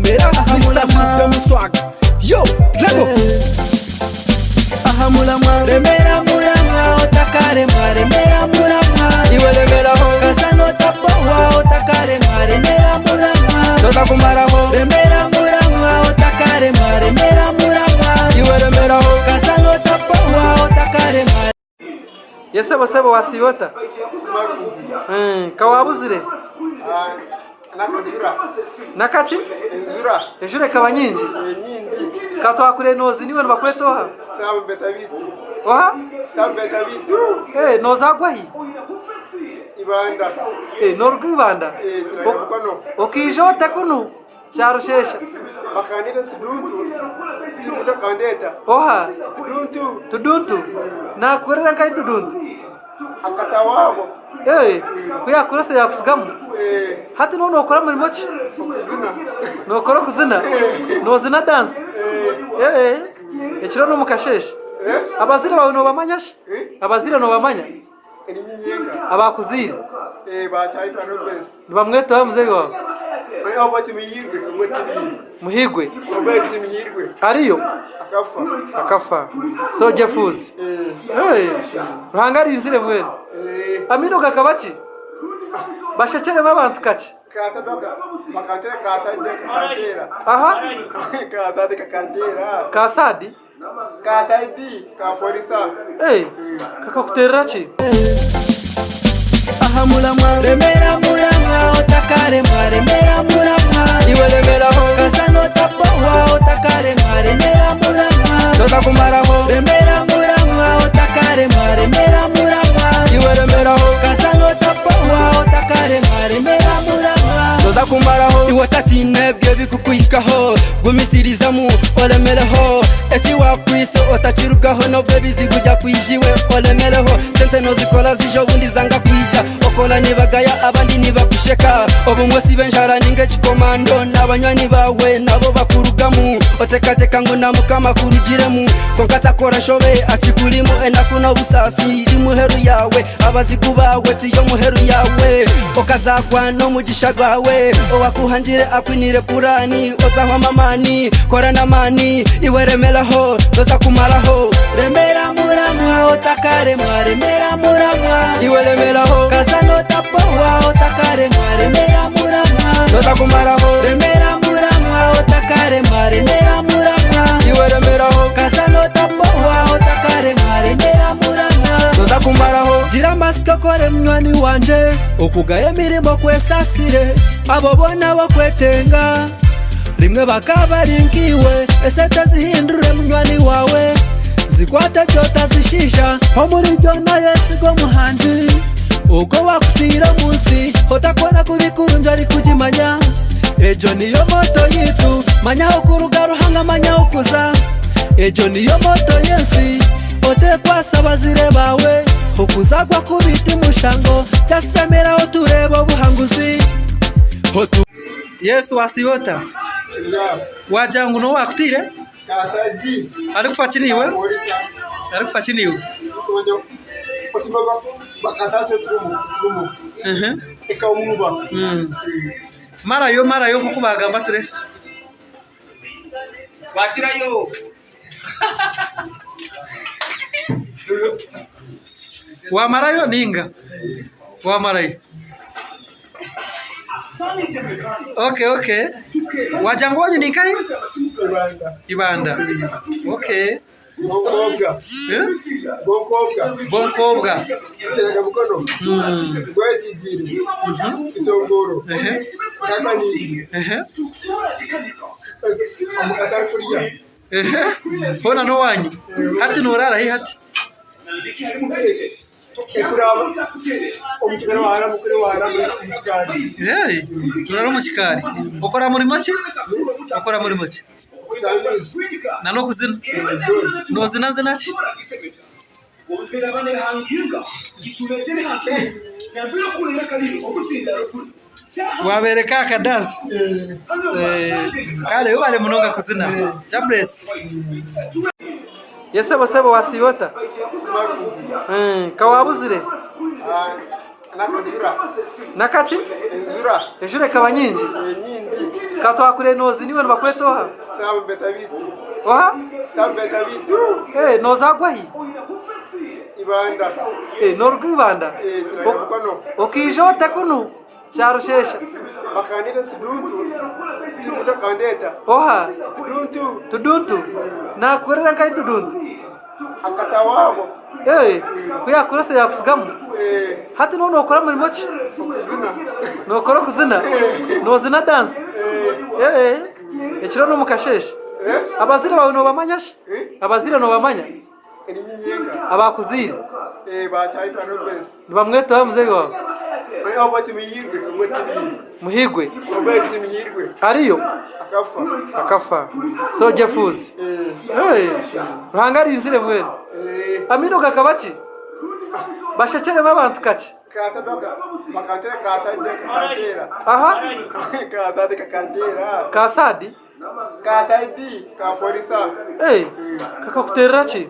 Remera aha muramwa Swag. Yo, let go. Aha muramwa Remera muramwa otakaremwa remera muramwa Iwe remeraho Kasano tapowa otakaremwa remera muramwa Toza kumaraho Remera muramwa otakaremwa remera muramwa Iwe remeraho Kasano tapowa otakaremwa Ye sebo sebo wasiiba ota? Ka wabuzire? Nakaki? Enjura ekaba nyingi? Ka twakure noozina iwe nibakweta oha? Oha? Nozaagwa hi? Noruga Ibanda? Okaija ota kunu? Kyarushesha. Bakandeta Tuduntu. Tuduntu akandeta. Oha? Tuduntu. Tuduntu? Nakukorera nkahi Tuduntu? Akata waabo. Ee, ku yakurose yakusigamu? Ee. Hati noho nokora murimo ki? Okuzina. Nokora okuzina? Nozina dansi? Ee. Ekiro n'omukasheeshe? Abazaire baawe nobamanya shi? Abazaire nobamanya? Eninyenka. Abakuzaire? Eh, bakyayitwa Nobesi. Nibamweta oha muzeeyi waawe? Robert Mihirwe, Robert Mihirwe. Muhigwe? Robert Mihirwe. Ariyo? Akafa. Akafa. So Jefuzi. Eh. Hey, Ruhanga arinzire mbwenu. Eh. Amaino gakaba ki? Bashekyeremu abantu kakye. Kasadoka. Bakatera kasade kakantera. Aha. Kasade kakantera. Kasadi? Ka ID ka porisa. Hey, kakakuterera ki? Aha muramwa Remera muramwa otakaremwa remera muramwa Iwe remeraho Kasano tapowa otakaremwa remera muramwa Toza kumaraho Remera muramwa otakaremwa remera muramwa Iwe remeraho Kasano tapowa otakaremwa remera muramwa Toza kumaraho Iwe otatiina ebyo ebikukuhikaho Gumisirizamu oremereho Eki wakwitse otakirugaho N'obu ebizibu byakwija iwe oremereho Sente nozikora zija obundi zanga kwija Okora nibagaya abandi nibakusheka Obumwe osiba enjara ninga ekikomando N'abanywani baawe nabo bakurugamu Otekateka ngu na Mukama akurugiremu Kwonka takora nshobe akikurimu Enaku n'obusaasi eri muheru yaawe Abazigu baawe tiyo muheru yaawe Okazaagwa n'omugisha gwawe Owakuhangire akwiniire puraani Otahwamu amaani, kora n'amaani Iwe remeraho, toza kumaraho Remera muramwa otakaremwa remera muramwa Iwe remeraho, Kasano tapowa otakaremwa remera muramwa toza kumaraho Remera muramwa otakaremwa remera muramwa Iwe remeraho, Kasano tapowa otakaremwa remera muramwa toza kumaraho Gira amasiko kore munywani wangye okugaya emirimo kwesasire abo boona abakwetenga rimwe bakaba bari nk'iwe esente zihindure munywani waawe zikwate gy'otazishiisha omuri byona yesiga omuhangi ogwo owakutiire omu nsi otakora kubi kurungi arikugimanya egyo niyo moto yaitu manya ah'okuruga Ruhanga manya ah'okuza egyo niyo moto y'ensi otekwasa abazaire baawe okuzagwa kubi ti mushango just shemeraho tureebe obuhanguzi. Yesu wasiiba ota? Wagira ngu n'owu akutiire? Arikufa ki naiwe? Arikufa ki naiwe? Marayo marayo nk'oku baagamba ture. Wamarayo ninga? Wamarayo? Okay, okay. Wagira ngu owanyu ni nkahi? Ibanda. Okay. Bonkobwa. Eh? Bonkobwa. Bonkobwa. Kyereka mukono. Gwekigiri. Isongoro. Ehe. Kakaningiri. Ehe. Omukatari kuriya. Ehe. Hoona n'owanyu. Hati noraara hi hati? Hey, Noraara omu kikaari. Okora murimo ki? Okora murimo ki? Na n'okuzina? Noozina zina ki? Wabeereka aka dansi? Kare webare munonga kuzina. Jah bless. Ye sebo sebo wasiiba ota? Ka wabuzire? N'akajura. N'akaki? Enjura. Enjura ekaba nyingi? Nyingi. Ka twakure noozina iwe nibakweta oha? Sam Betabitu. Oha? Sam Betabitu. Eh, noozagwa hi? Ibanda. Eh, nooruga Ibanda? Eh, turaga Mukono. Okaija ota kunu? Kyarushesha. Bakandeta Tuduntu. Tuduntu akandeta. Oha? Tuduntu. Tuduntu? Naakukorera nkahi Tuduntu? Akatawabo. Eh, ku yakurose yakusigamu? Eh. Hati noho nokora murimo ki? Okuzina. Nokora okuzina? Nozina dance? Eh. Ekiro n'omukasheshe. Eh? Abazaire bawe nobamanya shi? Eh? Abazaire nobamanya? Eninyinyeka. Abakuzaire? Eh, bakyayitwa Nobes. Nibamweta oha muzeeyi wawe? Robert Mihirwe, Robert Mihirwe. Muhigwe? Robert Mihirwe. Ariyo? Akafa. Akafa. So Jefuzi. Eh. Hey. Ruhanga arinzire mbwenu. Eh. Amaino gakaba ki? Bashekyeremu abantu kakye. Kasadoka. Bakatera kasade kakandera. Aha. Kasade kakandera. Kasadi? Kasadi kapolisa. Hey. Kakakuterera ki?